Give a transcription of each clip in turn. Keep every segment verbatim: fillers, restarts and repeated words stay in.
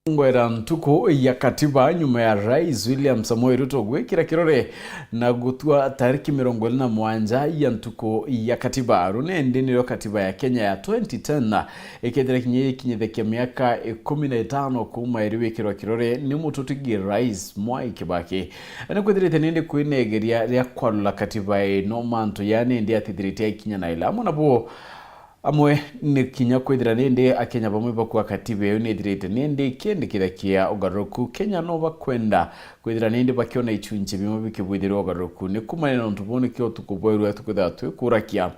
Ngwera ntuku ya katiba nyuma ya Rais William Samoei Ruto gwikira kirore na gutua tariki mirongo iri na mwanja ya ntuku ya katiba. Ru nindi nirio katiba ya Kenya ya twenty ten ikethira kinya ikinyithikia miaka ikumi na itano kuuma iri wikirwa kirore ni mututigi Rais Mwai Kibaki. Ni kwithirite nindi kwinegeria ria kwarula katiba ino mantu ya nindi atithirite aikinya na ila amwe nabo Amwe ni kinya kwithira nindi Akenya bamwe bakua katiba iu nithirite nindi ikiendekithakia ugaruruku. Kenya no bakwenda kwithira nindi bakiona ichunchi bimwe bikibwithirwa ugaruruku. Ni kumania na untu buu nikio utuku bwa iru tukwithirwa twikurakia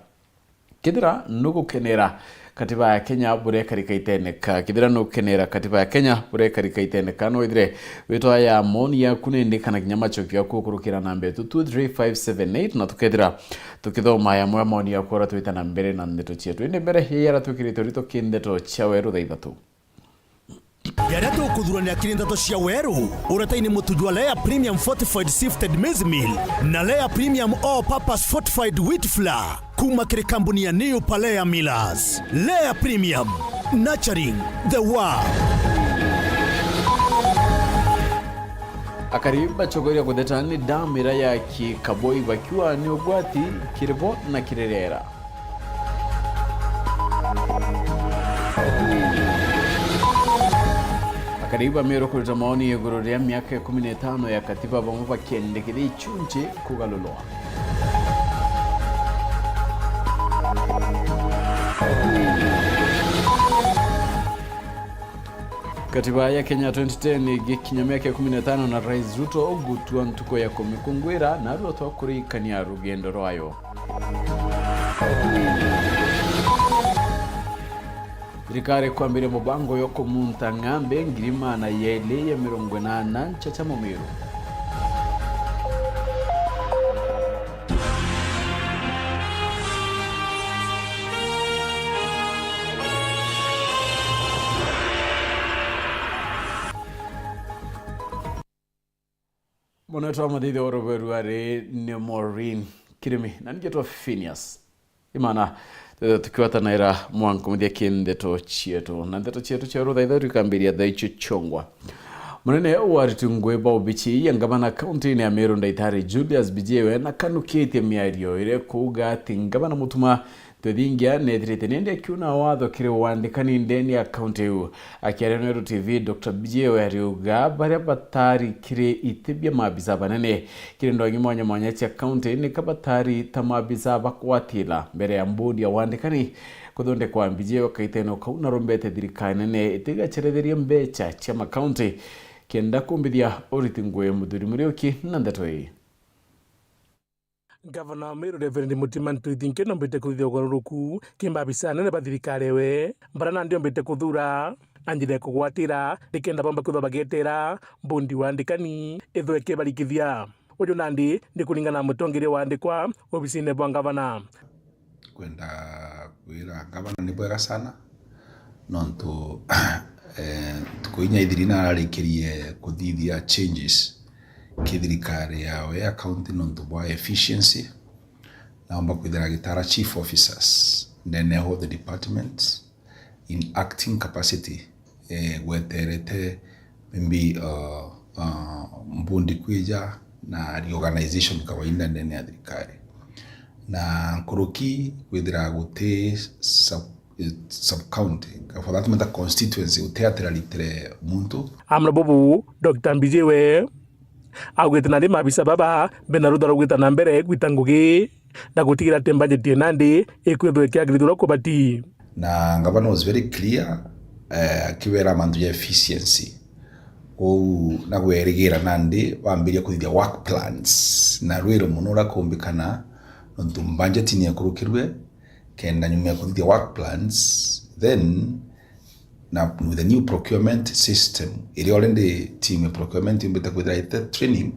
kethira nugukenera katiba ya Kenya buria ikarika iteneka. Kethira nugukenera katiba ya Kenya buria ikarika iteneka, no withire witwa ya maoni yaku nindi kana kinya machokio yaku ukurukira namba yetu two three five seven eight, na tukethira tukithoma yamwe ya maoni yaku uria twita na mbere na ndeto cietu. Indi mbere ya yara twikirite urito ki ndeto cia weru thaa ithatu. Yaria tukuthuranira kiri ndeto cia weru, uretaini mutu jwa Lea Premium Fortified Sifted Maize Meal na Lea Premium All Purpose Fortified Wheat Flour kuma kiri kambuni ya New Palea Millers. Lea Premium, nurturing the world. Akari bacokeria kutheta ni damu iria yaki Kaboi bakiuga ni ugwati kiri bo na kiri riera. Akari ba Meru kuruta maoni iguru ria miaka ikumi na itano ya katiba, bamwe bakiendekithia ichunchi kugalulwa. Katiba ya Kenya twenty ten igikinya miaka ikumi na itano na Rais Ruto gutua ntuku ya kumikungwira, na Ruto kurikania rugendo rwayo. Thirikari kwambiria mubango yo kumunta ng'ambe ngiri maana yeeli ya mirongo inana ncha cha Mumiru. Munene wa mathitho wa ruberu ari ni Maureen Kirimi, na ningetwa Phineas Imana. Twethira tukiwatanaira mwanka muthia ki ndeto cietu, na ndeto cietu cia ruthaitho rikambiria thaa icio ciongwa. Munene wa ariti ngui ba ubichi ya ngavana kaunti-ini ya Meru, Ndaitari Julius Bijiwe, nakanukitie miario iria kuuga ati ngavana Mutuma Twithingia neethirite nindi akiuna watho kiri wandikani ndene ya kaunti iu. Akiaria na Meru T V, Doctor Bijiwe ariuga baria batari kiri iti bia maabisa banene kiri ndongi mwanya mwanya cia kaunti nika batari ta maabisa bakwatila mbere ya mbodi ya wandikani kuthondekwa. Bijiwe kaitene kau narombete thirikari nene itigacheretherie mbecha cia makaunti kenda kumbithia uriti ngui. Muthuri Muriuki na ndeto ii. Ngavana wa Meru Reverend Mutima Ntwithinke nombite kuthithia ugaruruku ki maabisa anene ba thirikari ewe, baria nandi ombite kuthura na njira ya kugwatira, nikenda bomba kwithwa bagietera mbundi wa andikani ithwe ikibarikithia. Uju nandi ni kuringana na mutongeria wa andikwa obisine bwa ngavana. Kwenda kwira ngavana ni bwega sana, nontu, eh, ntuku inya ithiri nararikirie kuthithia changes ki thirikari yawe ya county nontu bwa efficiency. Naomba kwithira gitara chief officers ndene ya all the departments in acting capacity, eh, gweterete maybe, uh, uh, mbundi kwija na reorganization kawaida ndene ya thirikari. Na nkuruki kwithira guti sub, eh, sub county, for that matter constituency, guti atira ritire muntu. Amwe na bubu, Doctor Mbijiwe augite nandi maabisa baba bena rutha rwa gwita na mbere gwita ngugi na gutigira ati mbajeti ya nandi ikwithwa ikiagirithua kubati. Na ngavana was very clear, eh, akibera mantu ja efficiency. Kou na gwerigira nandi bambiria kuthithia work plans na rwiro mono uria kumbikana, nontu budget ni ekurukirwe, kenda nyuma ya kuthithia work plans, then na with the new procurement system, iria already team ya procurement yumbite kwithira ite training,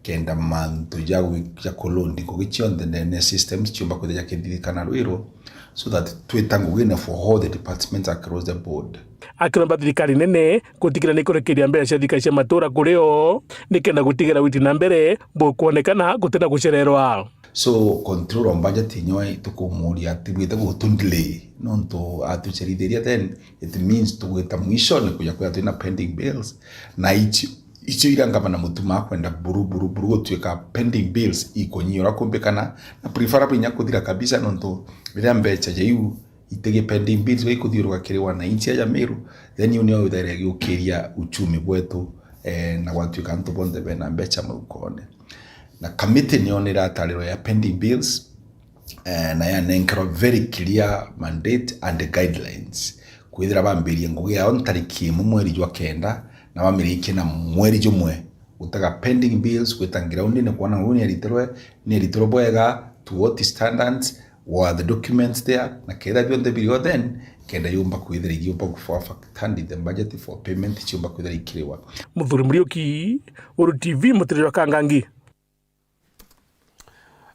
kenda mantu ja gwi-, ja kulondi ngugi cionthe ndene ya systems ciumba kwithira jakithithikana rwiro, so that twita ngugine for all the departments across the board. Akiromba thirikari nene gutigirira ni kurekeria mbeca cia thirikari cia matura kuri o, nikenda gutigirira witi na mbere bukwonekana gutina gucererwa. So control of budget inyo tukumuria atibwite gutu delay, nontu atucerithiria, then it means tugwita mwisho ni kuja kwithira twina pending bills, na icio, icio ira ngavana Mutuma akwenda buru, buru, buru gutuika pending bills ikunyiura kumbikana, na preferably inya kuthira kabisa, nontu riria mbeca ja iu itigi pending bills, we ikuthiuruka kiri wananchi aja Meru, then iu nio ithaira igiukiria uchumi bwetu, eh, na gwatuika antu bonthe bena mbeca maukone. Na committee nio niratarirwa ya pending bills, eh, na yanenkerwa very clear mandate and guidelines. Kwithira bambirie ngugi yao ntariki imwe mweri jwa kenda, na bamirikie na mweri jumwe gutega pending bills, gwita ground ni kwona nguu ni eritirwe, ni eritirwe bwega, to what standards, were the documents there, na kethira bionthe biri o, then kenda yumba kwithira igiumba gufua factandi the budget for payment ciumba kwithira ikiriwa. Muthuri Muriuki, Uru T V, Mutiriro Kangangi.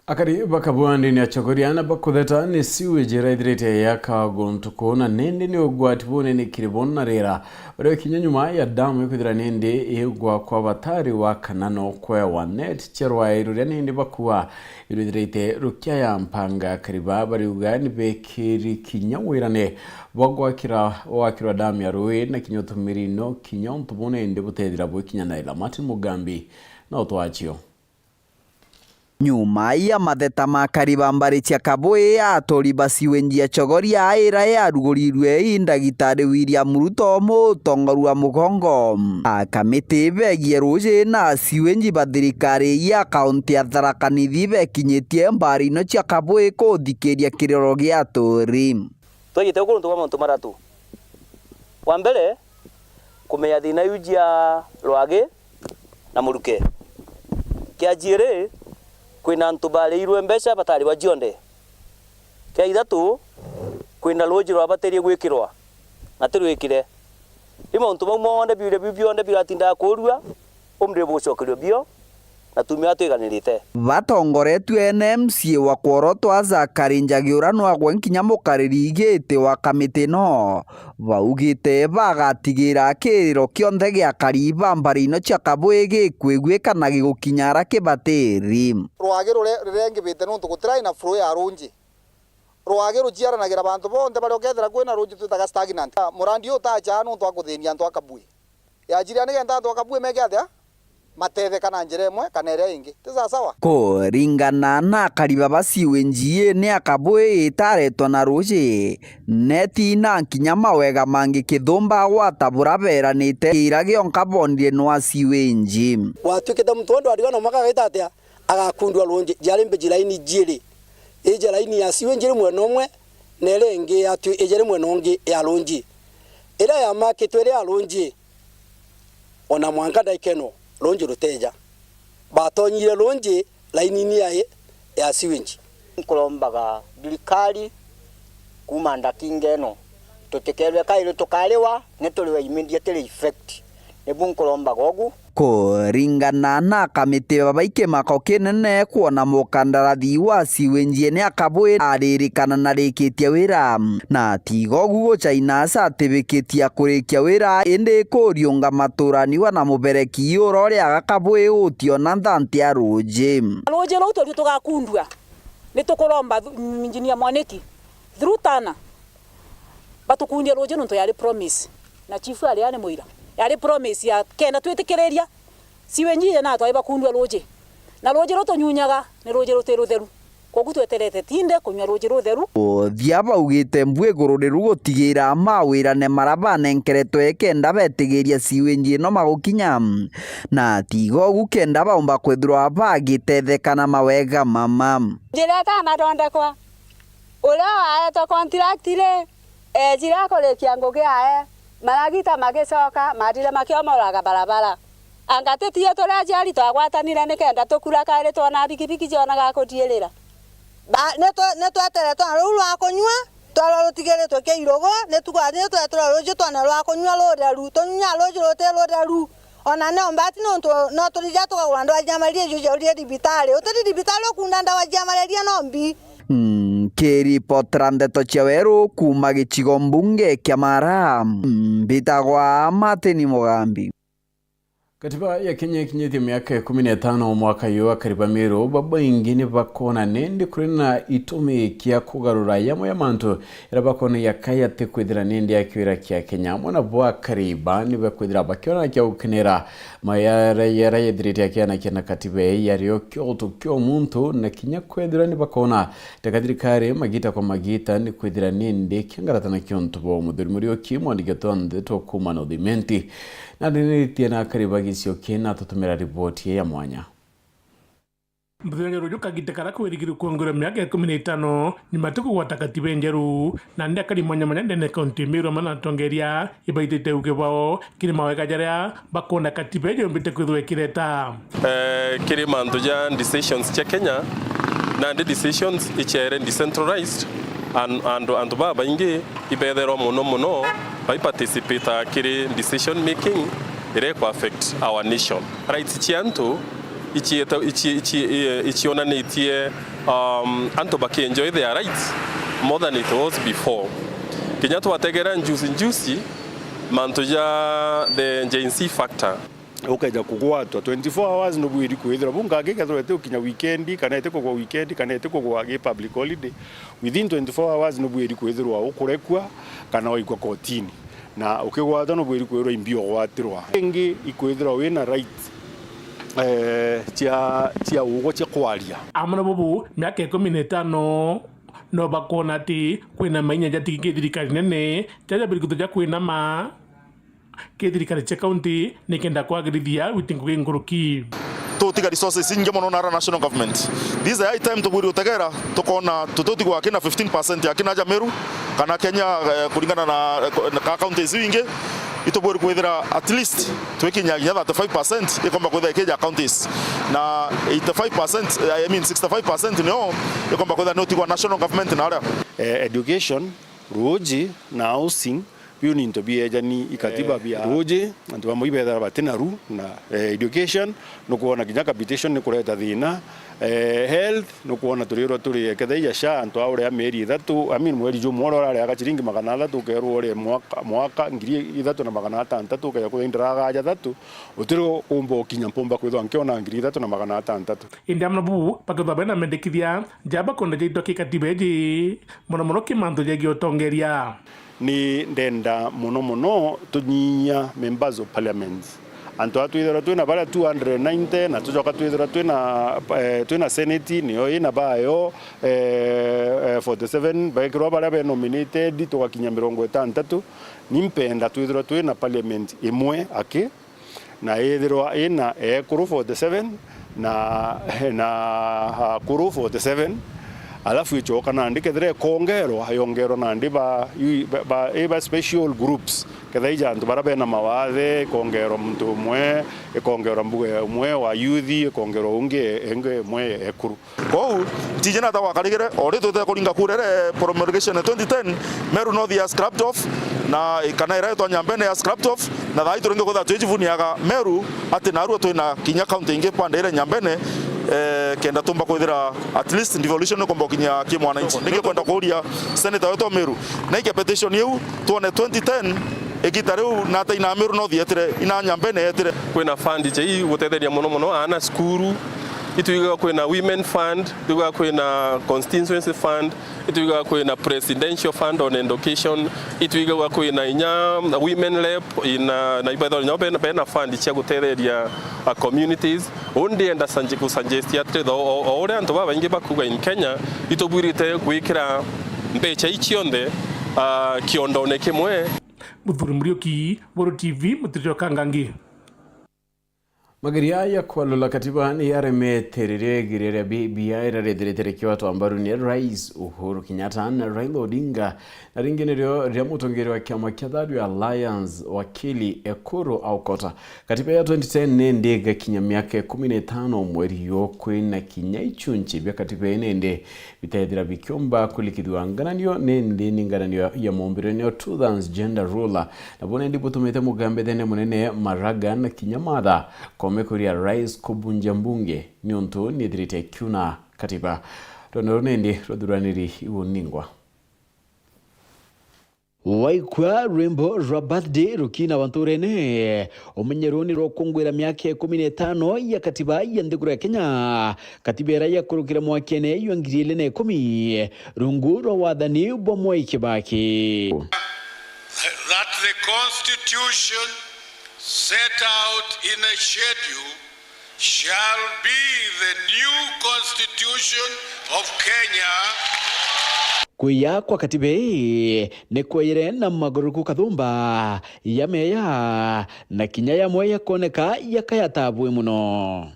Akari ba Kabua ndini ya Chogoria na bakutheta ni sewage iraithirite yaka guntu kuu, na nindi ni ugwati bunene kiri bo na riera. Bario kinya nyuma ya damu ikwithira nindi igwa kwa batari wa kana no kwewa net cia rwai ruria nindi bakua irwithirite rukiaya mpanga. Akari ba bariuga ni bekiri kinya wirane bwa gwakira, gwakirwa damu ya rui na kinya utumiri no kinya untu buna indi butethira bwikinyanaira. Martin Mugambi na utwachio. Nyuma ya matheta ma akari ba mbari cia Kabui, aturi ba sewage ya Chogoria ira yarugurirwe i Ndagitari William Ruto, mutongoria wa mugongo, a kamiti begie ruji na sewage ba thirikari ya kaunti ya Tharaka Nithi bekinyitie mbari ino cia Kabui kuthikiria kiroro gia aturi. Twejite gukuru ntu bwa mauntu maratu. Wa mbere, kumenya thina iu jia rwagi na muruke. Kia jiiri, kwina antu bariirwe mbeca bataribwa cionthe. Kia ithatu, kwina ruuji rwabatirie gwikirwa na tirwikire. Riu mauntu mau monthe biuria biu bionthe biratindaga kuurua, umri bugucokerio bio, na tumia twiganirite. Batongoretue ni M C A wa kworotwa Zachary Njagiura nwagwe nkinya mukariri giti wa kamiti ino. Baugite bagatigira kiriro kionthe gia akari ba mbari ino cia Kabui gikwiguika na gigukinya aria kibatiri. Rwagi rure-, rurengibite nontu gutirai na flow ya runji. Rwagi ruciaranagira bantu bonthe baria ukethira kwina runji twitaga stagnant. Murandi uyu utacaa nontu wa kuthinia antu a Kabui. Yaciria nikenda antu a Kabui meke atia? Matetheka na njira imwe kana iria ingi. Ti sawasawa? Kuringana na akari baba, sewage ii ni ya Kabui itaretwa na ruji, neti na nkinya mawega mangi kithumba gwata bura beranite ira gionka bonire nwa sewage. Gwatuikite muntu wonde wariganwa mwaka agaita atia? Agakundua runji. Jari mbeji laini jiiri. Ija laini ya sewage iri mwena umwe, na iria ingi yatu ijari mwena ungi ya runji. Iria yamakitwe iri ya runji, ona mwanka ndaika ino, runji ruteja. Batonyire runji lainini ya, ya sewage. Nkurombaga thirikari kuuma ndakinga ino, tutikerwe kairi tukariwa, ni turiwe immediately effect. Nibu nkurombaga ugu. Kuringana na kamiti baba, i kimako kinene kwona mukandarathi wa sewage ni ya Kabui aririkana na rikitie wira, na tiga ugu gucaina certificate ya kurikia wira, indi kuriunga maturaniwa na mubereki ura uria aga Kabui utiona nthanti ya ruji. Ruji ruu turi tugakundua, ni tukuromba thu-, Engineer Mwaniki, through Tana, batukundie ruji nontu yari promise, na chief ari ari muira. Yari promise ya kenda twitikiriria, sewage ije na atwari bakundua ruji. Na ruji rutunyunyaga ni ruji ruti rutheru. Kwogu tweterete tinde kunywa ruji rutheru. Uthia baugite mbu iguru riu gutigira mawirane mara banenkeretwe kenda betigiria sewage ino magukinya. Na tiga ugu kenda baumba kwithirwa bagitetheka na mawega mama. Njira itanathondekwa. Uria waetwe contract ri, eejire akurikia ngugi yae, maragita magicoka, maatire makiomoraga barabara. Anga ti tie turi aciari twagwatanire nikenda tukura kairi twona bikibiki cionaga kutiirira? Ba-, ni twe-, ni tweteretwe na ruu rwa kunyua, twarwa rutigiritwe kia irugu, ni tugathire tweterwa ruuji twone rwa kunyua rutheru. Tunyua ruuji ruti rutheru. Ona no mbati nontu no turiria tukagura ndawa cia malaria icio ciaurie thibitari. Utiri thibitari ukunda ndawa cia malaria no mbi. Nkiripotera ndeto cia weru kuuma gicigo mbunge kia Mara, mbitagwa Martin Mugambi. Katiba ya Kenya ikinyitie miaka ikumi na itano mwaka uyu, akari ba Meru babaingi ni bakoona nindi kuri na itumi kia kugarura yamwe ya mantu iria bakoona yaka yati kwithira nindi ya kiwira kia Kenya. Amwe nabo akari ba ni bakwithira bakiona kia gukinira mayara yara yethirite akianakia na katiba ii yario kioto kio muntu, na kinya kwethira ni bakoona taka thirikari magita kwa magita ni kwithira nindi kiangarata na kiontu bo. Muthuri Muriuki, mwandiki wa ndeto kuuma North Imenti, na ndinitie na akari ba gicio kina tutumira riboti ya mwanya. Muthenya juju kagita karia kwirigirwe kuongerwa miaka ikumi na itano, nyuma ti kugwata katiba injeru, na ndi akari mwanya mwanya ndene kaunti ya Meru amwe na atongeria ibaitite uge bwao kiri mawega jaria bakoona katiba ijo yumbite kwithirwa ikireta. Eh, kiri mantu ja decisions cia Kenya, nandi decisions iciere decentralized, an-, andu, antu babaingi ibetherwa mono mono bai participate kiri decision making iria iku affect our nation. Rights cia antu ichieta-, ichi-, ichi-, eh, ichionanitie, um, antu bakienjoy their rights more than it was before. Kinya twategera njusi njusi mantu ja the Gen Z factor. Ukeja kugwatwa twenty-four hours nubwiri kwithirwa bu ngaki kethirwa iti gukinya weekend, kana iti kugwa weekend, kana iti kugwa gi public holiday, within twenty-four hours nubwiri kwithirwa ukurekua kana waikwa kotini. Na ukigwatwa nubwiri kwithirwa imbi ugwatirwa. Ingi ikwithirwa wina right, eh, cia, cia ugwa cia kwaria. Amwe na bubu, miaka ikumi na itano, no bakoona ati kwina mainya jatigi ki thirikari nene, jaja birikuto ja kwinama ki thirikari cia kaunti nikenda kwagirithia witi ngugi nkuruki. Tutiga resources ingi mono na ara national government. This is the high time tubwiri utegera, tukoona tututigwa akina fifteen percent akina aja Meru, kana Kenya, eh, kuringana na, eh, ka counties iu ingi, itubwiri kwithira at least twikinya kinya thirty-five percent ikomba kwithira ikija counties, na eighty-five percent, I mean sixty-five percent nio ikomba kwithira ni utigwa national government na aria. Eh, education, ruuji na housing, biu ni into biejani i katiba bia ruuji, antu bamwe ibethira bati naru, na, eh, education, nukwona kinya capitation ni kureta thina, eh, health, nukwona turirwa turi kethira ija SHA, antu auria mieri ithatu, I mean, mweri jumwe uria uraria ga ciringi magana athatu, ukerwa urie mwaka, mwaka ngiri ithatu na magana atantatu, ukeja kwithira indiraga aja thatu, utiri umba ukinya mpumba kwithwa nkiona ngiri ithatu na magana atantatu. Indi amwe na buu, bakethwa bena mendekithia ja bakwenda jaitwa ki katiba iji, mono mono ki mantu jegie utongeria. Ni ndenda mono mono tunyinyia members of parliament. Antu aa twithirwa twina baria two hundred and ninety, na tucoka twithirwa twina, eh, twina senate, niyo ina bayo, eh, eh, forty-seven, baekirwa baria be nominated, tugakinya mirongo itantatu. Ni mpenda twithirwa twina parliament imwe aki, na ithirwa ina ekuru forty-seven na, na akuru forty-seven, alafu icoka nandi kethira ikongerwa, yongerwa nandi ba, i, ba, ba, i ba special groups, kethira ija antu baria bena mawathe, ikongerwa muntu umwe, ikongerwa mbuga umwe wa youth, ikongerwa ungi, ingi imwe ekuru. Kwou, ntiji nata gwakarigire, o ri twite kuringa kura iria promulgation ya twenty ten, Meru North ya scrapped off, na kana iria itwa Nyambene ya scrapped off, na thaa ii turingi kwithira twijivuniaga Meru ati narua twina kinya county ingi pande iria Nyambene, eh, kenda tumba kwithira at least devolution ni kumba gukinyia ki mwananchi. Ningi kwenda kuuria senator wetu wa Meru, naike petition iu, twone twenty ten, igita riu nata ina Meru North yetire, ina Nyambene yetire. Kwina fund cia ii gutetheria mono mono aana cukuru, itwigaga kwina women fund, itwigaga kwina constituency fund, itwigaga kwina presidential fund on education, itwigaga kwina inya women rep, ina, na ibethagwa inya bena, bena fund cia gutetheria, uh, communities. Uu ndienda sanje-, kusuggest atiri, o, o, o uria antu babaingi bakuga in Kenya, itubwirite gwikira mbecha ii cionthe, uh, kiondone kimwe. Muthuri Muriuki, Buru T V, Mutiri wa Kangangi. Mageria ya kwalula katiba ni yaremete riria igiria ria B B I rirathirite rikiwatwa mbaru ni Rais Uhuru Kenyatta na Raila Odinga, na ringi nirio riria mutongeria wa kiama kia Thayuu Alliance, wakili Ekuru Aukot. Katiba ya twenty ten nindi igakinya miaka ikumi na itano mweri uyu, kwina kinya ichunchi bia katiba ii nindi bitethira bikiumba kulikithua ngananio, nindi ni ngananio ya mumbire nio two thirds gender rule. Nabo nindi butumite mugambi thene munene Maraga na kinya Martha Koome kuria rais kubunja mbunge niuntu niethirite akiuna katiba. Rwendo ruu nindi rwathuraniri iguningwa. Waikua rwimbo rwa birthday rukina wa nturene, umenye ruu ni rwa gukungwira miaka ikumi na itano ya katiba ya nthiguru ya Kenya, katiba iria yakurukire mwakene jwa ngiri ili na ikumi, rungu rwa wathani bwa Mwai Kibaki. That the constitution set out in a schedule shall be the new constitution of Kenya. Kwiya kwa katiba ii ni kweyire na magaruriko kathumba ya meya, na kinya yamwe yakoneka yakaya tabui mono.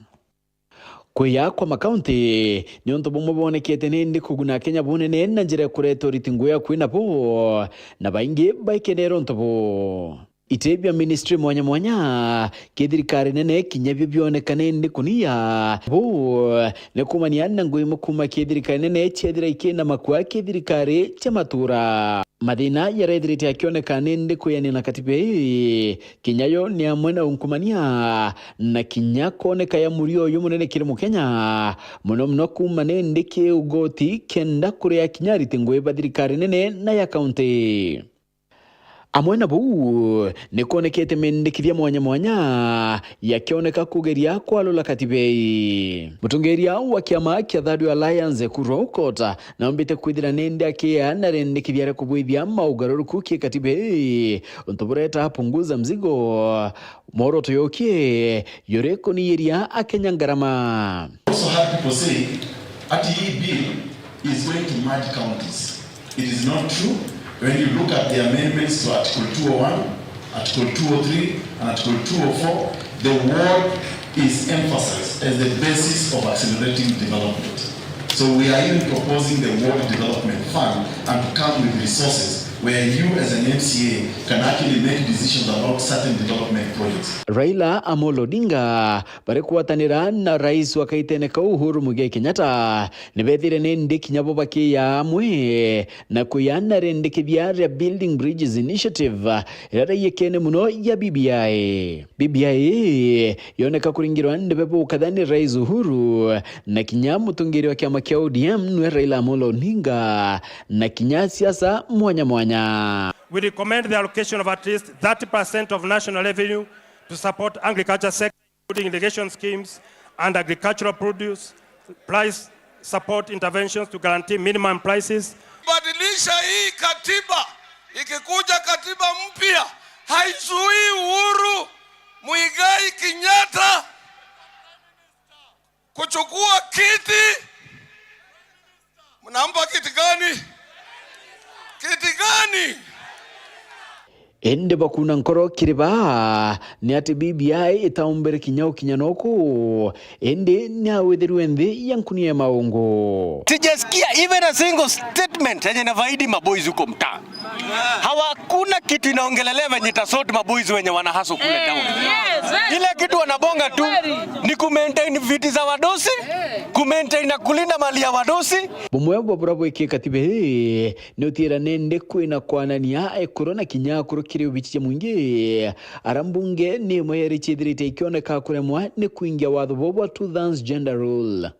Kwiya kwa makaunti ni untu bumwe bwonekete nindi kuguna Akenya bunene na njira ya kureta uriti ngugi akui nabo, na baingi baikenera untu buu. Iti bia ministry mwanya mwanya, ki thirikari nene kinya bio bioneka nindi kunia. Buu ni kumania na ngugi imwe kuma ki thirikari nene ciethira ikina makua ki thirikari cia matura. Mathina jarethirite akioneka nindi kwiania na katiba ii, kinya yo ni amwe na unkumania, na kinya kwoneka ya murio uyu munene kiri Mukenya, mono mono kuma nindi ki ugoti kenda kuria kinya ariti ngugi ba thirikari nene na ya kaunti. Amwe na buu, ni kwonekete mendekithia mwanya mwanya yakioneka kugeria kwalula katiba ii. Mutongeria wa kiama kia Third Way Alliance, Ekuru Aukot, naumbite kwithira nindi akiea na rendekithia ria kubwithia maugaruruku ki katiba ii, untu bureta punguza mzigo, mworoto yokie yuri kuniyiria Akenya ngarama. Also heard people say, ati hii bill is going to merge counties. It is not true. When you look at the amendments to Article two oh one, Article two oh three, and Article two oh four, the ward is emphasized as the basis of accelerating development. So we are even proposing the ward development fund and to come with resources where you as an M C A can actually make decisions about certain development projects. Raila Amolo Odinga bari kugwatanira na rais wa kaitene kau Uhuru Muigai Kenyatta, ni bethire nindi kinya bo bakiya amwe na kuyana rendekithia ria Building Bridges Initiative, iria raiyekene mono ya B B I. B B I yoneka kuringirwa ndebe bukatha ni Rais Uhuru, na kinya mutongeria wa kiama kia O D M nwe Raila Amolo Odinga, na kinya siasa mwanya mwanya. We recommend the allocation of at least thirty percent of national revenue to support agriculture sector, including irrigation schemes and agricultural produce price support interventions to guarantee minimum prices. Badilisha hii katiba, ikikuja katiba mpya, haizuii Uhuru Muigai Kenyatta kuchukua kiti. Mnampa kiti gani? Kiti gani? Indi bakuna nkoro kiri baa ni ati B B I itaumbire kinya ukinya noku, indi ni awithirwe nthi ya nkunia ya maungu. Sijasikia even a single statement yenye inafaidi maboys huko mtaa. Hakuna kitu inaongelelea venye itasort maboys wenye wana hustle kule town. Ile kitu wanabonga tu ni ku maintain viti za wadosi, ku maintain na kulinda mali ya wadosi. Bumwe bwa bura bwiki katiba ii ni utiira nindi kwina kwanania ekuru na kinya akuru kiri ubichi ja mwingi, ara mbunge ni imwe yari ciithirite ikioneka kuremwa ni kuingia watho buu bwa two thirds gender rule.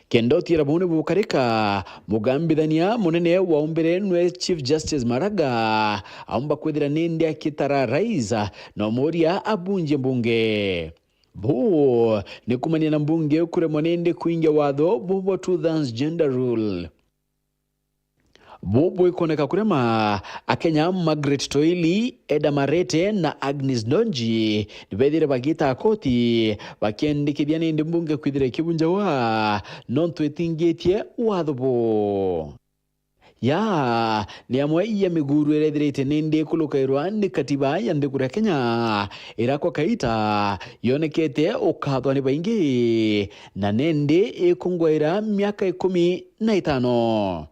Kenda utiira buu ni bukarika, mugambithania munene wa umbire nwe Chief Justice Maraga aumba kwithira nindi akitara rais na umuria abunjie mbunge. Buu ni kumania na mbunge kuremwa nindi kuingia watho buu bwa two thirds gender rule. Buu bwikoneka kurema, Akenya Margaret Toili, Eda Marete na Agnes Ndonji ni bethire bagiita koti bakiendekithia nindi mbunge kwithira ikibunjawa nontu itingitie watho buu. Ya ni amwe ya miguru irethirite nindi ikulukairwa ni katiba ya nthiguru ya Kenya, iria kwa kaita yonekete ukathwa ni baingi, na nindi ikungwaira miaka ikumi na itano.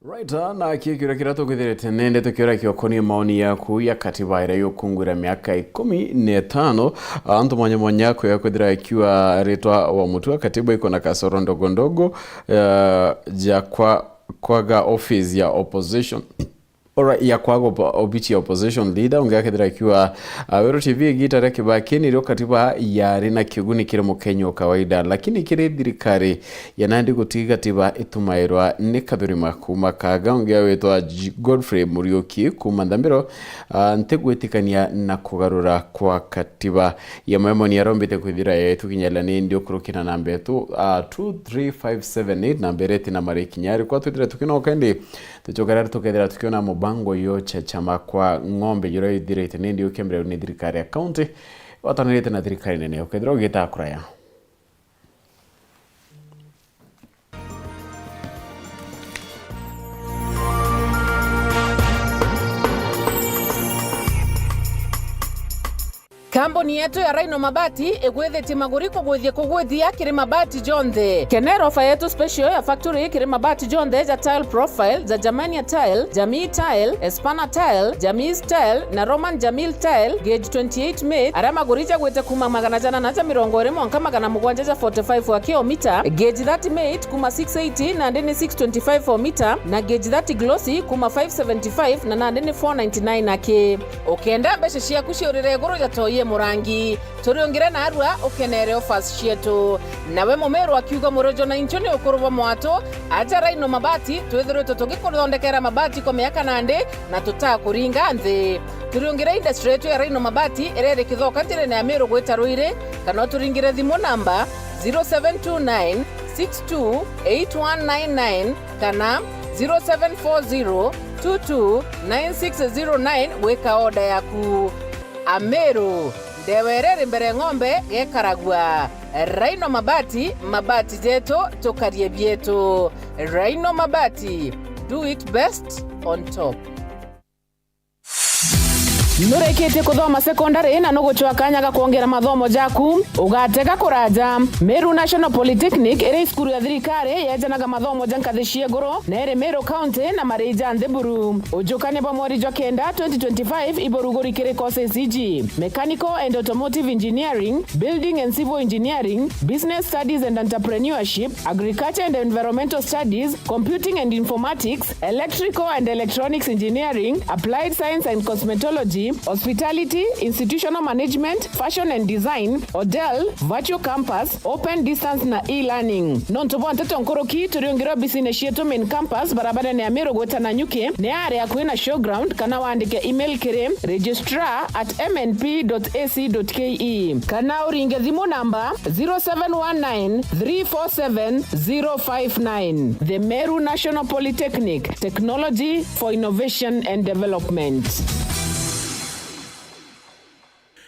Right, na kio kiuria kiria tukwithirite nindi tukiuria kiokonie maoni yaku ya katiba iria yukungwira miaka ikumi na itano. Antu mwanya mwanya kwia kwithira ikiwa ritwa wa mutua katiba iko na kasoro ndogo ndogo, eh, ja kwa kwaga office ya opposition. Ora ya kwaga opo-, obichi ya opposition leader, ungi akethira akiuga, ah, Weru T V igita ria kibaki nirio katiba yari na kiguni kiri Mukenya o kawaida, lakini kiri thirikari ya nandi guti gatiba itumairwa ni kathurima kuma kaga. Ungi awitwa J-, Godfrey Muriuki kuma Nthambiro, ah, ntigwitikania na kugarura kwa katiba. Ya Maimoni arombite kwithira yetu kinyela ni ndio kurukina namba yetu, ah, two three five seven eight, namba ireti na mari kinyari kwa twithira tukinoka indi Tucoka rero tukethira tukiona mubango yo cha chama kwa ng'ombe juria ithirite ni ndiukia mbere ni thirikari ya county, watanirite na thirikari nene, ukethira ugita kuraya. Kambuni yetu ya Rhino Mabati igwithitie maguri kugwithia kugwithia kiri mabati jonthe. Kenera ofa yetu special ya factory kiri mabati jonthe ja Tile Profile, ja Germania Tile, Jamii Tile, Espana Tile, Jamii Tile na Roman Jamil Tile, gauge twenty-eight made, aria maguri jagwite kuma magana jana na ja mirongo iri mwanka magana mugwanja ja forty-five wa kilomita, gauge thirty made kuma six eighty nandi ni six twenty-five o mita, na gauge thirty glossy kuma five seventy-five na nandi ni four ninety-nine aki. Ukenda mbeca ciaku ciurire iguru ja toi e murangi, turiungire narua ukenere offers cietu. Nawe mumeru akiuga murojo na inchu ni ukuru bwa mwatu, aja Rhino Mabati, twithiritwe tugikuthondekera mabati kwa miaka nandi na tutakuringa nthi. Turiungire industry yetu ya Rhino Mabati iria iri Kithoka njirene ya Meru gwita Ruiri, kana uturingire thimu namba zero seven two nine six two eight one nine nine kana zero seven four zero two two nine six zero nine gwika order yaku. Ameru, ndewa iria iri mbere ng'ombe gekaragua. Rhino Mabati, mabati jetu, tukarie bietu. Rhino Mabati, do it best on top. Nurikitie kuthoma secondary na nugucwa kanya ga kwongera mathomo jaku? Ugatega kuraja. Meru National Polytechnic iri cukuru ya thirikari yejanaga mathomo ja nkathi cia iguru na iri Meru County na marii ja nthi buru. Ujukania bwa mweri jwa kenda twenty twenty-five iburuguri kiri courses iji: Mechanical and Automotive Engineering, Building and Civil Engineering, Business Studies and Entrepreneurship, Agriculture and Environmental Studies, Computing and Informatics, Electrical and Electronics Engineering, Applied Science and Cosmetology, Hospitality, Institutional Management, Fashion and Design, Hotel, Virtual Campus, Open Distance na E-Learning. Nontu bwa nteto nkuruki, turiungire obisine cietu main campus, barabarene ya Meru gwita Nanyuki, ni aria akui na showground, kana wandike email kiri registrar at M N P dot A C dot K E, kana uringe thimu namba zero seven one nine three four seven zero five nine. The Meru National Polytechnic, technology for innovation and development.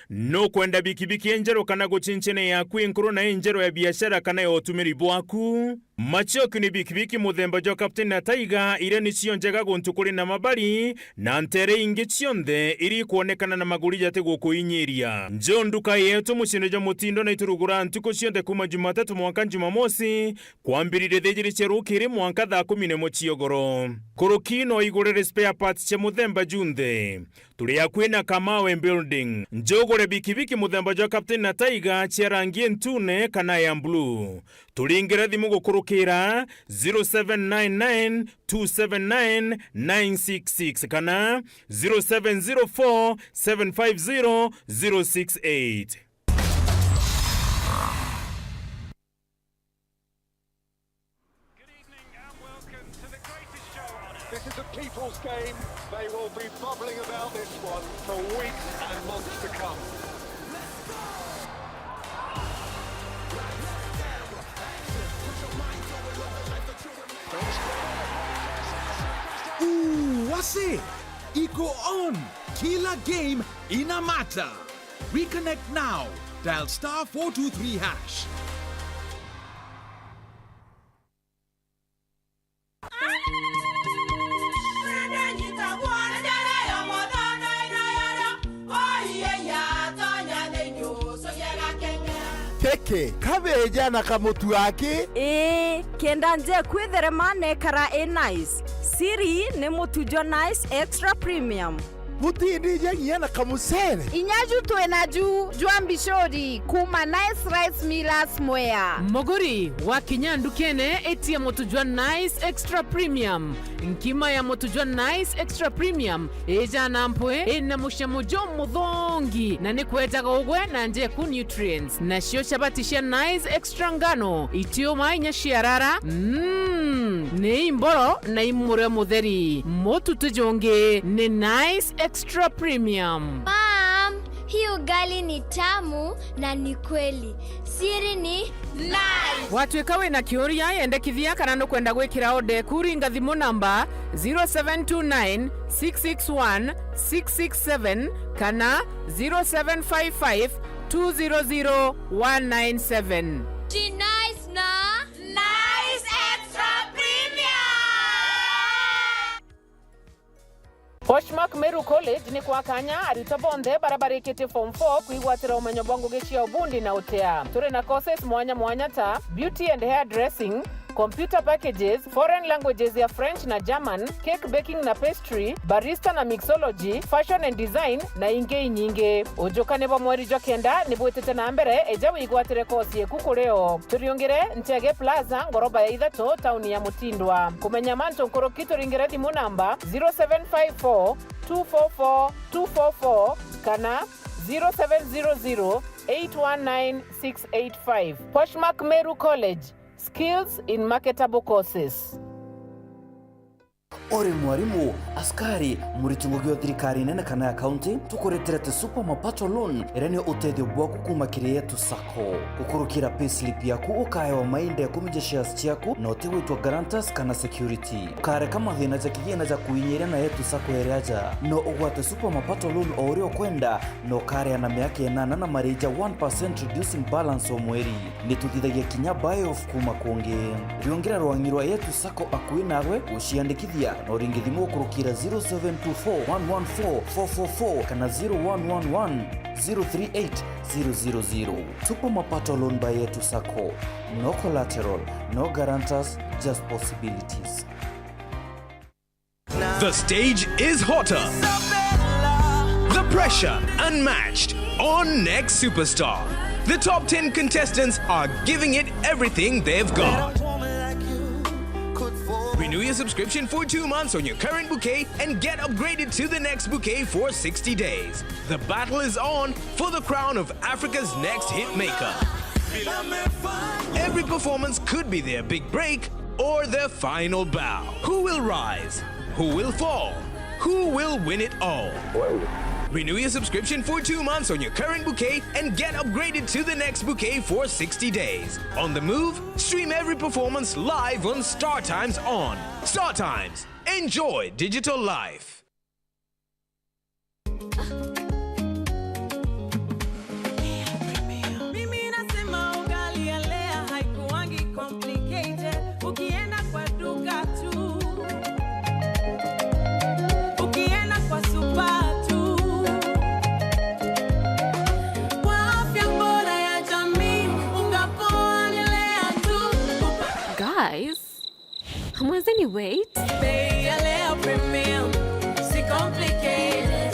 Nukwenda bikibiki injeru kana gucincine yaku inkuru na injeru ya biashara kana ya utumiri bwaku? Machoki ni bikibiki muthemba jwa Captain na Tiger, iria nicio njega guntu kuri na mabari na ntere ingi cionthe iria ikwonekana na maguri jati gukuinyiria. Njo nduka yetu muciine jwa mutindo na iturugura ntuku cionthe kuma Jumatatu mwanka Jumamosi, kwambiriria thaa ijiri cia rukiri mwanka thaa kumi na imwe ciogoro. Kuruki no igurire spare parts cia muthemba junthe. Turi akui na Kamawe Building. Njo ugure bikibiki muthemba jwa Captain na Tiger cia rangi ntune kana ya blue. Turingire thimu gukurukira zero seven nine nine two seven nine nine six six kana zero seven zero four seven five zero zero six eight. Good evening and welcome to the greatest show on earth. This is a people's game. They will be bubbling about this one for weeks and months to come. Ooh, wase! Iko on! Kila game ina matter! Reconnect now. Dial star four two three hash. Keke, kabeja na kamutu aki? Ii, kenda nje kwitherema nekara i nice. Siri ni mutu jwa Nice Extra Premium. Butindija nginya na kamucere. Inya ju twina ju jwa mbicuri kuma Nice Rice Millers Mwea. Muguri, wakinya ndukene, itia mutu jwa Nice Extra Premium. Nkima ya mutu jwa Nice Extra Premium ijana mpwi, ina mucamo jumuthongi, na ni kwejaga ugwe na njeku nutrients. Nacio chabati cia Nice Extra ngano, itiuma inya ciarara, mm, ni imboro na imurio mutheri. Mutu ti jungi, ni Nice Extra Premium. Mom, hii ugali ni tamu na ni kweli. Siri ni Nice. Watwika wina kiuria, yendekithia kana nukwenda gwikira order eku, ringa thimu namba zero seven two nine, six six one, six six seven kana zero seven five five, two zero zero, one nine seven. Ji Nice na Nice Extra Premium. Poshmark Meru College ni kwa kanya aritwa bonthe baria barikitie form four kwigwatira umenyo bwa ngugi cia ubundi na utea. Turi na courses mwanya mwanya ta beauty and hair dressing, computer packages, foreign languages ya French na German, cake baking na pastry, barista na mixology, fashion and design, na ingi inyingi. Ujukani bwa mweri jwa kenda ni bwitite na mbere, eja wigwatire course yeku kuri o. Turiungire Nchege Plaza, ngoroba ya ithatu, tauni ya Mutindwa. Kumenya mantu nkuruki, turingire thimu namba zero seven five four, two four four, two four four kana zero seven zero zero, eight one nine, six eight five. Poshmark Meru College, skills in marketable courses. Uri mwarimu, askari, muriti ngugi o thirikari nene kana ya kaunti, tukureterete Super Mapato Loan, iria ni utethio bwaku kuuma kiri Yetu Sacco. Gukurukira payslip yaku, ukaewa mainda ikumi ja shares ciaku, na utigwitwa guarantors kana security. Ukareka mathina ja kigina ja kuinyiria na Yetu Sacco iri aja. No ugwate Super Mapato Loan o uria ukwenda, na ukaria na miaka inana na mariji ja one percent reducing balance o mweri. Ni tuthithagia kinya buy off kuuma kungi. Riungira rwangi rwa Yetu Sacco akui nawe, guciandikithia, na uringe thimu gukurukira zero seven two four, one one four, four four four kana zero one one one, zero three eight, zero zero zero. Super Mapato Loan by Yetu Sacco. No collateral, no guarantors, just possibilities. The stage is hotter. The pressure unmatched on Next Superstar. The top ten contestants are giving it everything they've got. Renew your subscription for two months on your current bouquet and get upgraded to the next bouquet for sixty days. The battle is on for the crown of Africa's next hitmaker. Every performance could be their big break or their final bow. Who will rise? Who will fall? Who will win it all? Renew your subscription for two months on your current bouquet and get upgraded to the next bouquet for sixty days. On the move, stream every performance live on StarTimes On. StarTimes. Enjoy digital life. Mimi nasema ugali ya Lea haikuwangi complicated. Ukienda kwa duka tu, ukienda kwa supa tu, kwa afya bora ya jamii, unga poa ni Lea tu. Guys, hamwezeni wait. Bei ya Lea Premium, si complicated.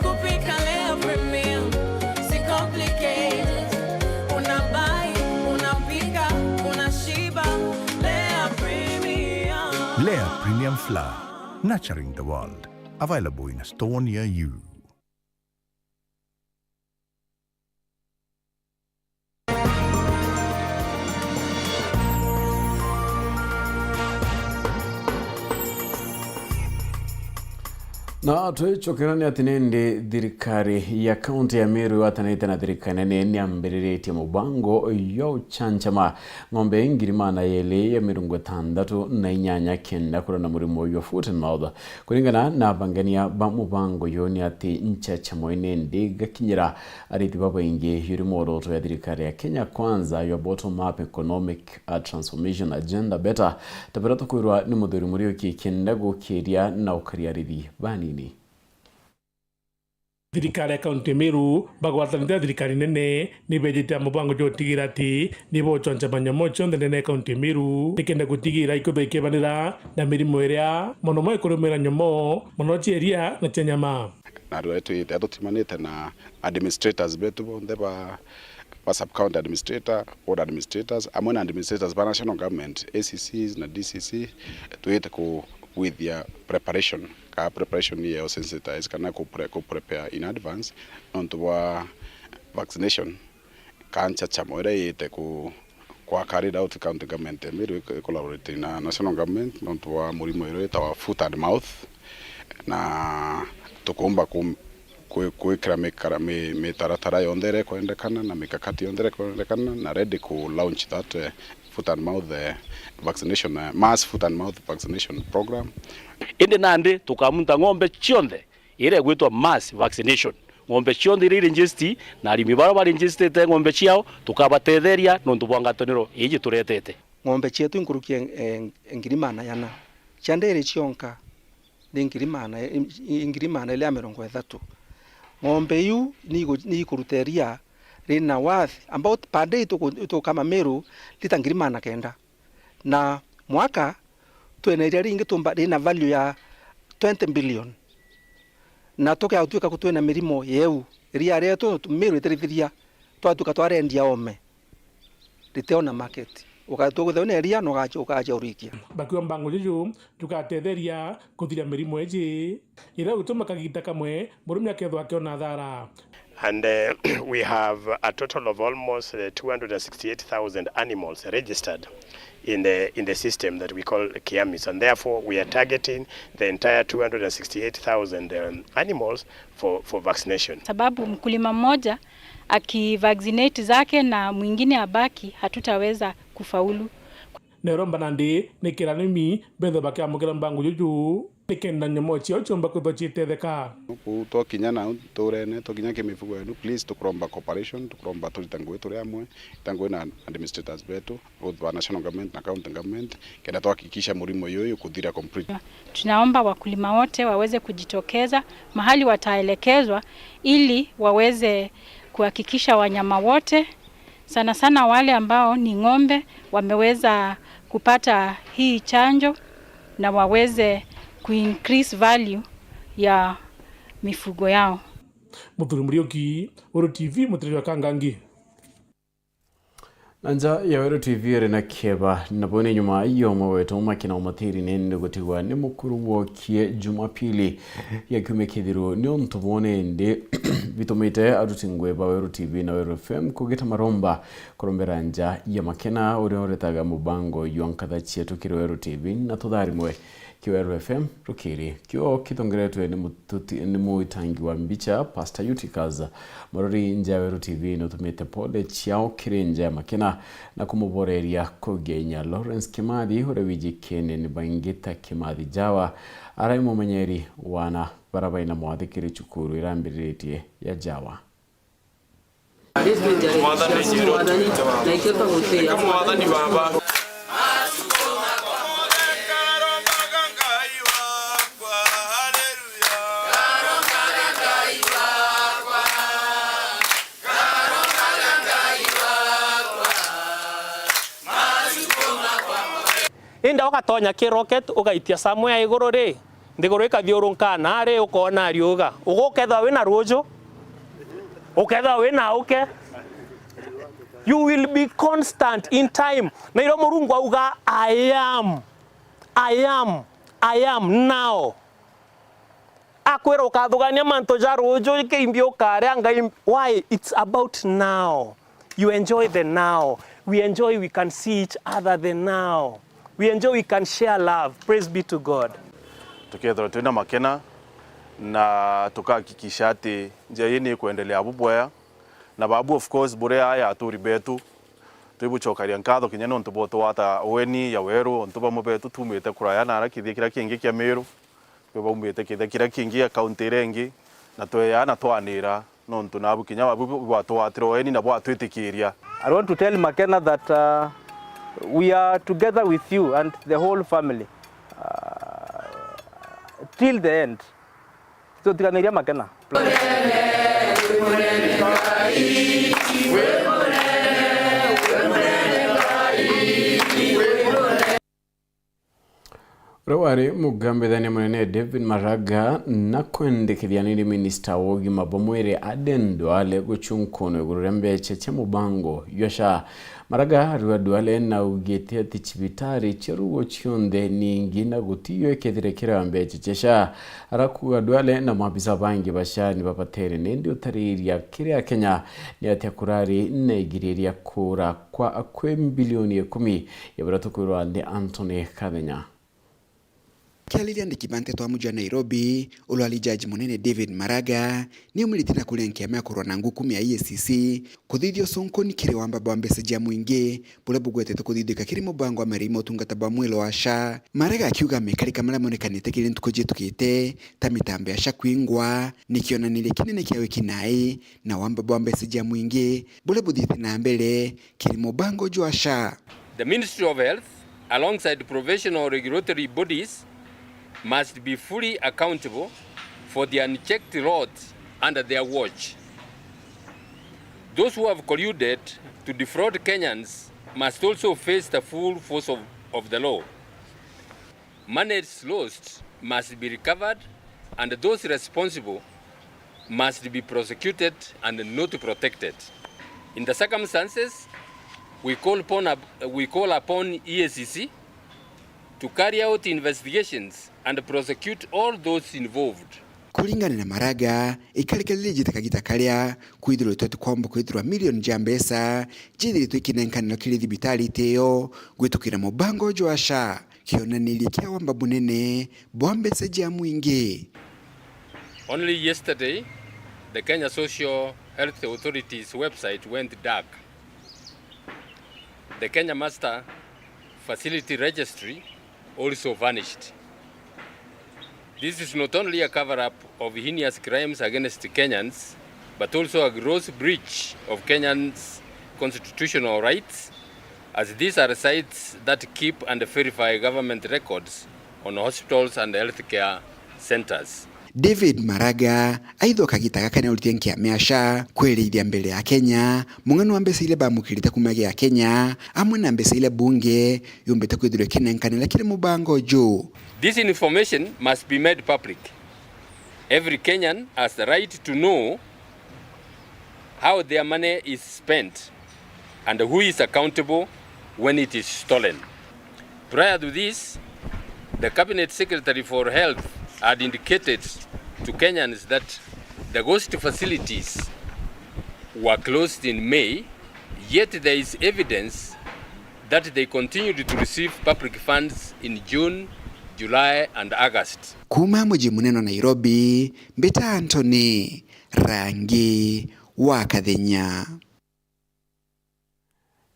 Kupika Lea Premium, si complicated. Unabai, unapika, unashiba. Lea Premium. Lea Premium Flour, nurturing the world. Available in a store near you. Na twicokera ni ati nindi thirikari ya kaunti ya Meru igwatanite na thirikari nene niambiriritie mubango jwa ucanjama ng'ombe ngiri magana jeri ya mirongo itantatu na inyanya kenda kuria na murimo jwa foot and mouth. Kuringana na abangania ba mubango uyu ni ati nchachamo ii nindi igakinyira arithi babaingi. Yu ni mworoto ya thirikari ya Kenya Kwanza, your bottom up economic, uh, transformation agenda better, ta baria tukwirwa ni Muthuri Muriuki, kenda gukiria na ukaria arithi banini. Thirikari ya kaunti ya Meru bagwatanite na thirikari nene ni bejite na mubango jwa gutigira ati ni bochwancha manyomo cionthe ndene ya kaunti ya Meru, nikenda gutigira ikwithwa ikiebanira na mirimo iria mono mono ikurumira nyomo, mono cia iria na cia nyama. Na rwetwite tutimanite na administrators betu bonthe ba ba sub county administrator, ward administrators, amwe na administrators ba national government, A C Cs na D C C, twite ku-, kwithia preparation, ka preparation ni yo sensitize kana ku pre-, ku prepare in advance nontu bwa vaccination, ka nchachamo iria yite ku-, kwa carried out county government ya Meru iko-, collaborating na national government nontu bwa murimo iria witawa foot and mouth, na tukumba ku-, kwi-, kwikira mikara-, mi-, mitaratara yonthe iria ikwendekana na mikakati yonthe iria ikwendekana na ready ku launch that, eh, foot and mouth, eh, vaccination, eh, mass foot and mouth vaccination program. Indi nandi tukamunta ng'ombe cionthe iria igwitwa mass vaccination. Ng'ombe cionthe iria iregistered na arimi baria baregistered ng'ombe ciao tukabatetheria nontu bwa ngwataniro iji turetete. Ng'ombe cietu inkuruki e, e, ngiri maana jana. Cia ndiri cionka ni ngiri maana, i, i, ngiri maana ili ya mirongo ithatu. Ng'ombe iu ni igu-, ni ikuruta iria rina worth, about per day tuku-, tukama Meru lita ngiri maana kenda. Na mwaka twina iria ringi tumba-, rina value ya twenty billion. Na tukeatwika ku twina mirimo yeu, iria rietu Meru itirithiria, twatwika twarendia ome, riteona market. Uka-, tukwithirwa wina iria na ukaja, ukaja urikia. Bakiomba ngugi ju jukatetheria kuthiria mirimo iji, iria igutuma kagita kamwe murimi akethwa akiona thara. And, uh, we have a total of almost, uh, two hundred and sixty-eight thousand animals registered in the, in the system that we call KIAMIS, and therefore we are targeting the entire two hundred and sixty-eight thousand, um, animals for, for vaccination. Sababu mkulima mmoja akivaccinate zake na mwingine abaki, hatutaweza kufaulu. Neromba nandi ni kira arimi bethwe bakiamukira mbango juju, nikenda nyomo ciao ciomba kwithwa ciitetheka. Kuu twakinya nau nturene, twakinya ki mifugo yenu, please, tukuromba cooperation, tukuromba turita ngugi turi amwe, ta ngugi na administrators betu, both ba national government na county government, kenda twahakikisha murimo uyu ukuthira completely. Tunaomba wakulima wote waweze kujitokeza mahali wataelekezwa ili waweze kuhakikisha wanyama wote, sana sana wale ambao ni ng'ombe, wameweza kupata hii chanjo na waweze ku-increase value ya mifugo yao. Muthuri Muriuki, Weru T V, Mutiriri wa Kangangi. Na nja ya Weru T V iri na kieba, nabo ni nyuma ya umwe wetu Makena Umatiri nindi gutigwa ni mukuru wokie Jumapili ya kiumia kithiru. Ni untu buu nindi bitumite aruti ngugi ba Weru T V na Weru F M kugita maromba kurombera nja ya Makena uria uretaga mubango jwa nkatha cietu kiri Weru T V na tutharimwe. Ki Weru F M rukiri. Kio kitongeretwe ni mututi-, ni muitangi wa mbicha, Pastor Eutychus. Murori nja ya Weru T V nutumite pole ciao kiri nja ya Makena na kumuboreria kugenya. Lawrence Kimathi, uria wijikene ni baingi ta Kimathi Jawa, arai mumenyeri wa ana bara baina mwathi kiri cukuru irambiriritie ya Jawa. Mwathani, na ithuĩ twagutia. Mwathani Baba. Indi ugatonya ki rocket, ugaitia somewhere iguru ri, nthiguru ikathiurunka na ri, ukoona ariuga. Ugukethwa wina ruuju, ukethwa wina uke. You will be constant in time. Na irio Murungu auga, "I am, I am, I am now." Akwira ukathugania mantu ja ruuju, kiimbi ukaria, Ngai, why? It's about now. You enjoy the now. We enjoy, we can see each other the now. We enjoy, we can share love. Praise be to God. Tukethirwa twina Makena na tukahakikisha ati njia ii ni ikwendelea bubwea. Na babu, of course, buri aya aturi betu, twibucokaria nkatho kinya nontu bwa utugwata ugeni ya Weru, ontu bamwe betu tumite kuraya na ara kithia kiria kingi kia Meru. Kwi baumite kithia kiria kingi ya kaunti iria ingi, na tweyaa na twanira, nontu nabu kinya babu bwatwatire ugeni na bwatwitikiria. I want to tell Makena that, uh, we are together with you and the whole family, uh, till the end. Tutiganairia Makena. Uria wari mugambithania munene David Maraga na kwendekithia ni minista wa ugima bwa mwiri Aden Duale gucunkunwa iguru ria mbecha cia mubango jwa SHA. Maraga arua Duale na augite ati cibitari cia ruo cionthe ningi na gutiyo ikethire kira mbecha cia SHA. Arakuga Duale na maabisa bangi ba SHA ni babatere nindi utariria kiria Kenya ni atia kurari na igiriria kura kwa kwi mbilioni ikumi ya baria tukwirwa ni Anthony Kathenya. Kiariria andiki ba nteto a muji wa Nairobi, uria wari jaji munene David Maraga, ni aumiritie na kuria nkiama ya kurwa na nguku mia E A C C kuthithia ucunkuni kiri wamba bwa mbeca cia mwingi buria bugwetetwe kuthithika kiri mubango wa marii ma utungata bwa mwiri wa SHA. Maraga akiuga mekarika maria monekanite kiri ntuku ciitukite ta mitambo ya SHA kwingwa ni kionaniria kinene kia wiki nai na wamba bwa mbeca cia mwingi buria buthiite na mbere kiri mubango jwa SHA. The Ministry of Health, alongside professional regulatory bodies, must be fully accountable for the unchecked rot under their watch. Those who have colluded to defraud Kenyans must also face the full force of, of the law. Monies lost must be recovered, and those responsible must be prosecuted and not protected. In the circumstances, we call upon, we call upon E A C C to carry out investigations and prosecute all those involved. Kuringana na Maraga, ikarika riria rijite kagita karia kwithiritwe ati kwomba kwithirwa milioni ja mbeca ciithiritwe ikinenkanirwa kiri thibitari iti iyo gwitukira mubango jwa SHA, kionaniria kia wamba bunene bwa mbeca ja mwingi. Only yesterday, the Kenya Social Health Authority's website went dark. The Kenya Master Facility Registry also vanished. This is not only a cover-up of heinous crimes against Kenyans, but also a gross breach of Kenyans' constitutional rights, as these are sites that keep and verify government records on hospitals and healthcare centres. David Maraga aithwa kagita gaka ni auritie nkiama ya SHA kwerithia mbere ya Kenya mung'ano wa mbeca iria bamukirite kuuma gia Kenya, amwe na mbeca iria bunge yumbite kwithirwa ikinenkanira kiri mubango uju. This information must be made public. Every Kenyan has the right to know how their money is spent and who is accountable when it is stolen. Prior to this, the Cabinet Secretary for Health had indicated to Kenyans that the ghost facilities were closed in May, yet there is evidence that they continued to receive public funds in June, July and August. Kuuma muji munene wa Nairobi, mbita Anthony Rangi wa Kathenya.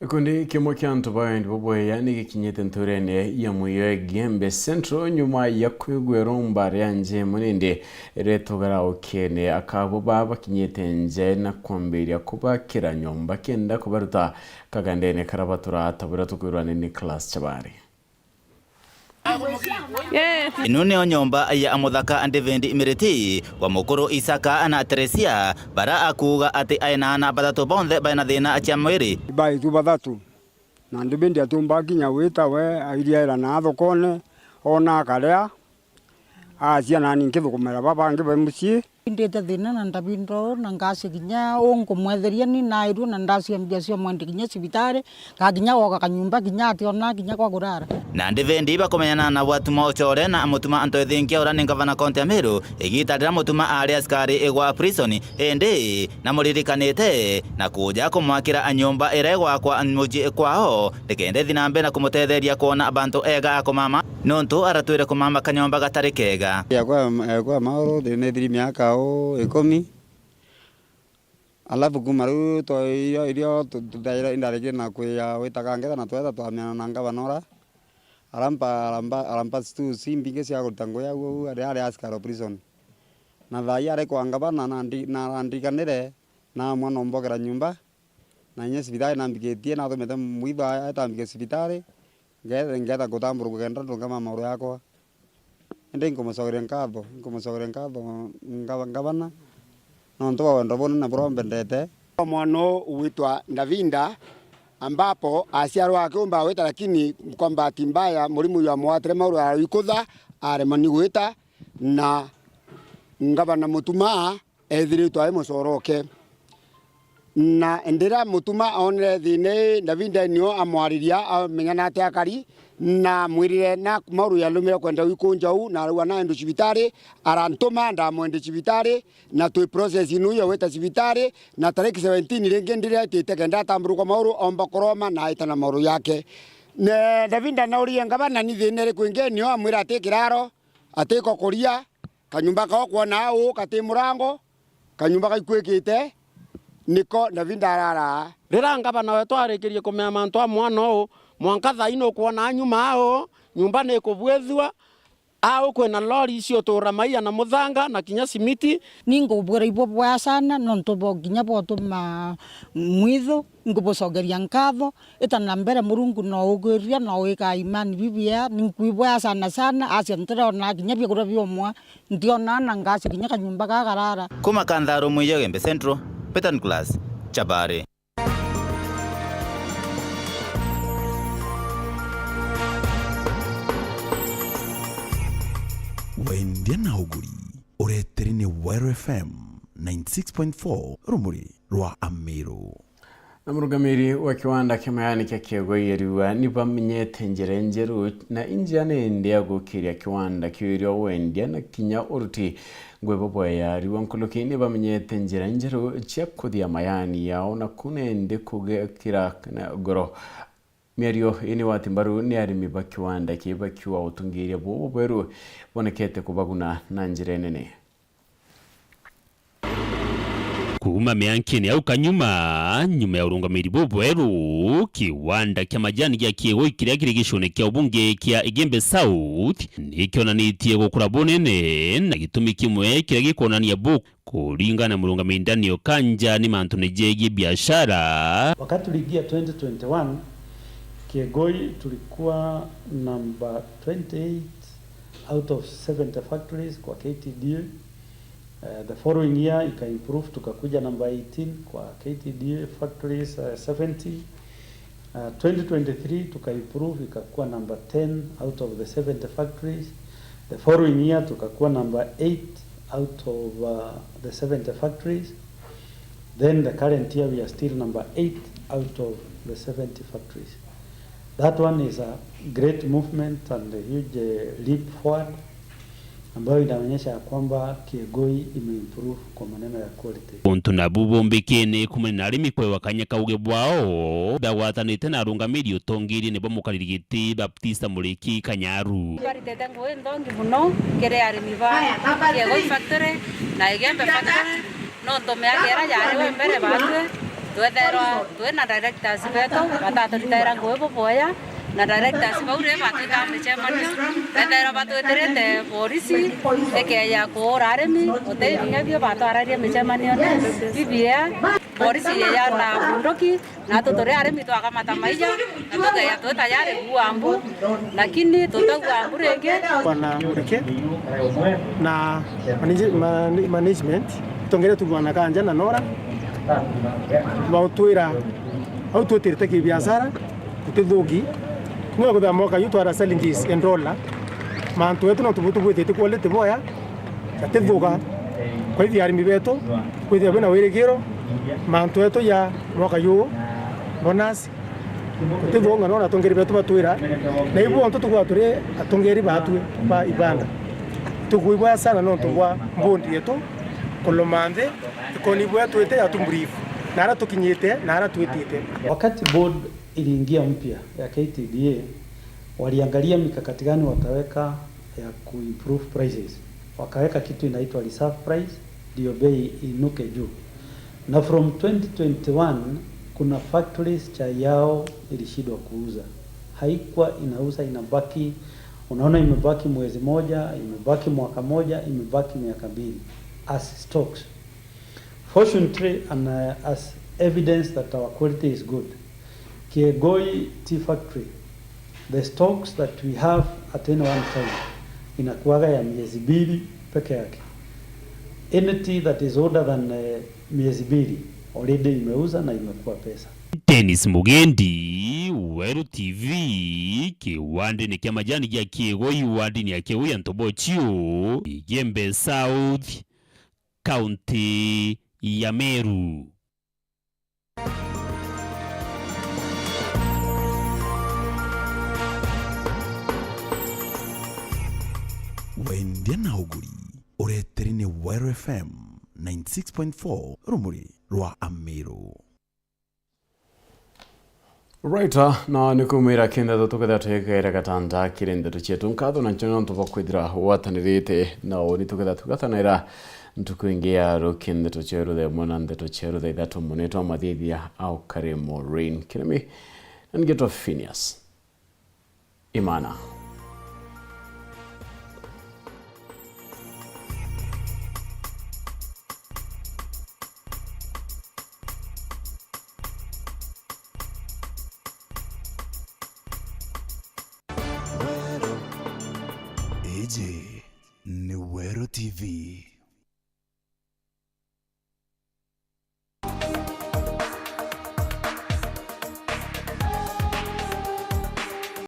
Gikundi kimwe kia antu ba wendi bwa bweyani gikinyite nturene ya Muyo Igembe Central nyuma ya kwigua irumba ria njemo nindi ritugara ukene. Akabo ba bakinyite nje na kwambiria kubakira nyomba kenda kubaruta kagandene karia batura, ta buria tukwirwa ni Nicholas Chabari. Ino niyo nyomba ya muthaka David Miriti, wa mukuru Isaka na Teresia, bara akuuga ati aina aana bathatu bonthe baina thina cia mwiri. Baitu bathatu, na David atumba kinya wita we, airiaira na thokone, ona akaria, acia nani nkithukumira ba bangi be mucii. Ndite thina na ndabinda uu, na ngacia kinya uu nkumwetheria ni nairue, na ndacia mbia cia mwende kinya cibitari, gakinya gwoka kanyumba kinya ationa kinya gwa kurara. Na David bakumenyana na Watuma Ochore na amutuma Anto Ethingia uria ni ngavana kaunti ya Meru, igita riria Mutuma ari askari igwa prison, indi na muririkanite na kuja kumwakira nyomba iria igwakwa mucii kwao, nikenda ithi na mbere na kumutetheria kwona bantu ega a kumama, nontu aratwire kumama kanyomba gatari kega. Yakwa, yakwa mauru, ndi nithiri miaka uu ikumi. Alafu kuma riu twa-, irio, irio tu-, tu-, ndaire-, indarekire na kwia witaga ngetha na twetha twamiana na ngavana ura, arampa, arampa, arampa tu si mbingi cia kuruta ngugi au, au ari, ari askari o prison. Na thaa ii ari kwa ngavana na ndi-, na arandiganire, na mwana ombokera nyumba, na inya cibitari nambikitie, natumite mwitho a-, atambikia cibitari, nge-, ngeeta kutamburuka kenda ndungama mauru yakwa. Indi nkumucokeria nkatho, nkumucokeria nkatho ngava-, ngavana, nontu bwa wendo bunene buria ombendete, Mwana uu ugwitwa Ndavinda, ambapo aciarwa akiumba gwita, lakini kwa bahati mbaya murimu jwamwatire Mauru ararwikutha, aremwa ni gwita, na ngavana Mutuma ethiritwe ai mucoroke. Na ndira Mutuma onere thina ii, Ndavinda nio amwariria, amenya na atia akari, na amwirire na Mauru yarumire kwenda gwikunja uu, na arauga naende cibitari, arantuma ndamwende cibitari, na twi process inu ya gwita cibitari, na tariki seventeen ringi ndiretite kenda atamburukwa Mauru omba kuroma na aita na Mauru yake. Ne Ndavinda naurie ngavana ni thina iriku ingi, nio amwira ati kiraro, ati ikokuria, kanyumba kao kwona au kati murango, kanyumba gaikwikite, niko Ndavinda arara. Rira ngavana wetu arikirie kumenya mantu a mwana uu, mwanka thaai nukwona nyuma au, nyumba ni ikubwithua, au kwina lori iciutura maia na muthanga na kinya simiti. Ni ngubwira ibubwea sana, nontu bo kinya bwatuma mwithu, ngubucokeria nkatho. Ita na mbere, Murungu no ugwiria, no wikaa imani bibia, ni nkwibwea sana sana, acia ntirona kinya biakuria biomwa, ntiona na ngacia kinya kanyumba gagarara. Kuma Kantharu Mwijo Gembe Central, Peter Nicholas, Chabari. Wendia na uguri, ureteri ni Weru F M ninety six point four, rumuri rwa Amiru. Na murungamiri wa kiwanda kia majani kia Kiegoi Erua ni bamenyete njira injeru na injia nindi ya gukiria kiwanda kiu irio wendia na kinya uruti ngui bubwea. Erua nkuruki ni bamenyete njira injeru cia kuthia majani yao na ku nindi kugekira na ngoro. Miario ii ni wati mbaru ni arimi ba kiwanda kii bakiuga utungiiria bubu bweru bonekete kubaguna na njira inene. Kuuma miankini au kanyuma, nyuma ya urungamiri bubweru, kiwanda kia majani gia Kiegoi kiria kiri gicone kia ubunge kia Igembe South ni kionanitie gukura bunene, na gitumi kimwe kiria gikwonania bu kuringana na murungamiri Daniel Kanja ni mantune jegie biashara. Wakati tuliingia twenty twenty-one, Kiegoi tulikuwa number twenty-eight out of seventy factories kwa K T D A. Uh, the following year ika improve, tukakuja number eighteen kwa K T D A factories, uh, seventy. Uh, twenty twenty-three tuka improve, ikakuwa number ten out of the seventy factories. The following year tukakuwa number eight out of, uh, the seventy factories. Then the current year we are still number eight out of the seventy factories. That one is a great movement and a huge, uh, leap forward ambayo inaonyesha ya kwamba Kiegoi imeimprove kwa maneno ya quality. Untu nabu bumbikene kumania na arimi kwewa kanya kauge bwao, bagwatanite na arungamiri utongeria nibo mukariri giti Baptista Muriki Kanyaru. Baritete ngui nthongi muno kiri arimi ba Kiegoi factory na Igembe factory. Nontu miaka iria yari we mbere baatwi, twethairwa twi na directors betu bataturitaira ngui buboya, na directors bau ri batwikaga micemanio, bethairwa batwitirite borisi ikeeja kuura arimi, uti binya bio batwararia micemanione. Bibia borisi yeeja na bunduki, Natu turi arimi twakamata maija, na tukeeja twi tayari kuua mbu, lakini tutaua mbu ringi. Bwana Murike, na manage-, man-, management, itongeria tumwana kanja na Nora, bautwira au twitite kibiashara, tutithuki. Nwe kuthia mwaka yu twara challenges and all, mantu yetu no tubu-, tubwitite quality boya, jatithuka. Kwa hivyo arimi betu, kwithia bwina wirigiro, mantu yetu ya mwaka yu, bonus, tutithunga nona atongeri betu batwira, na ibu ontu tukwaa turi atongeri baatwi ba ibanda. Tukwibwa sana nontu bwa mbondi yetu kuluma nthi, tukoni bwa twite ya tu brief, na ara tukinyite, na ara twitite. Wakati board iliingia mpya ya K T D A, waliangalia mikakati gani wataweka ya kuimprove prices. Wakaweka kitu inaitwa reserve price, ndio bei inuke juu. Na from twenty twenty-one, kuna factories chai yao ilishindwa kuuza. Haikuwa inauza, inabaki, unaona, imebaki mwezi moja, imebaki mwaka moja, imebaki miaka mbili as stocks. Fortunately, and, uh, as evidence that our quality is good, Kiegoi Tea Factory, the stocks that we have at any one time inakuaga ya miezi mbili peke yake. Any tea that is older than, uh, miezi mbili, Already imeuza na imekuwa pesa. Dennis Mugendi, Weru T V, kiwandini kia majani gia Kiegoi, wandini ya Kiegoi ya Ntobochio, Igembe South, kaunti ya Meru. Wendia na uguri ureteri ni Weru F M ninety six point four, rumuri rwa Amiru. Right, ah, na ni kumira kindeto tukethira twigere gatanda kiri ndeto cietu. Nkatho na nchoni nontu bwa kwithira watanirite na uni tukethira tugatanira ntuku ingi ya ruki ndeto cia ruthe mwe na ndeto cia ruthe ithatu mune twa mathithia au kari Maureen Kirimi. Na ngetwa Phineas Imana. Iji ni Weru T V.